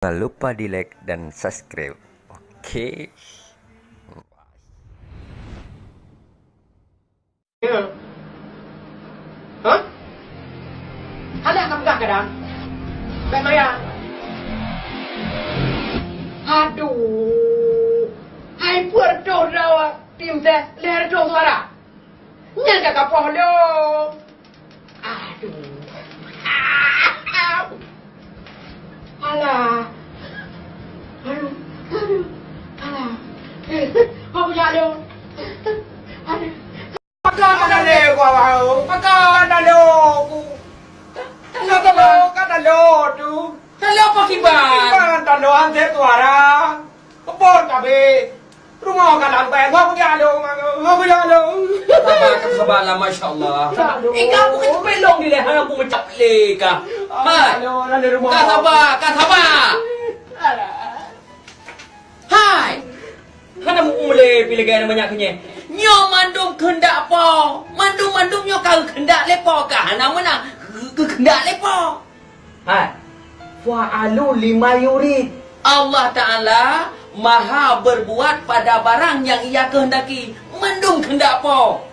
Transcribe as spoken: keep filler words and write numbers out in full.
Jangan lupa di-like dan subscribe. Oke. Ya. Hah? Hana ka peugah kadang? Bèk maya. Aduh. Hai peue reutôh droe tim teh lhèe reutôh suara. Nyan ka kapoh lôn. Aduh. Alah. Aduh. Aduh. Alah. Eh, hok jak lôn. Aduh. Pakon ka talô ku, Abang? Pakon ka talô ku? Ka talô, ka talô tu. Talô apa kiban? Kiban talô, han sép suara. Kebon kabeh. Rumoh ka lam bèe, ngoh kujalô, ngoh kujalô. Saba, ka saba lah, masya Allah. Ika aku keu pelong di lehan aku meucap lé ka. Hai. Ka saba, ka saba. Hai. Hana meu-ulèe pih lagèe na manyak keunye. Nyoe mandum keundak Po. Mandum-mandum nyoe ka keundak lé Po ka hana meunang. Keu-, keundak lé Po. Hai. Fa'alu lima yurid. Allah Ta'ala maha berbuat pada barang yang Ia kehendaki. Mandum keundak Po.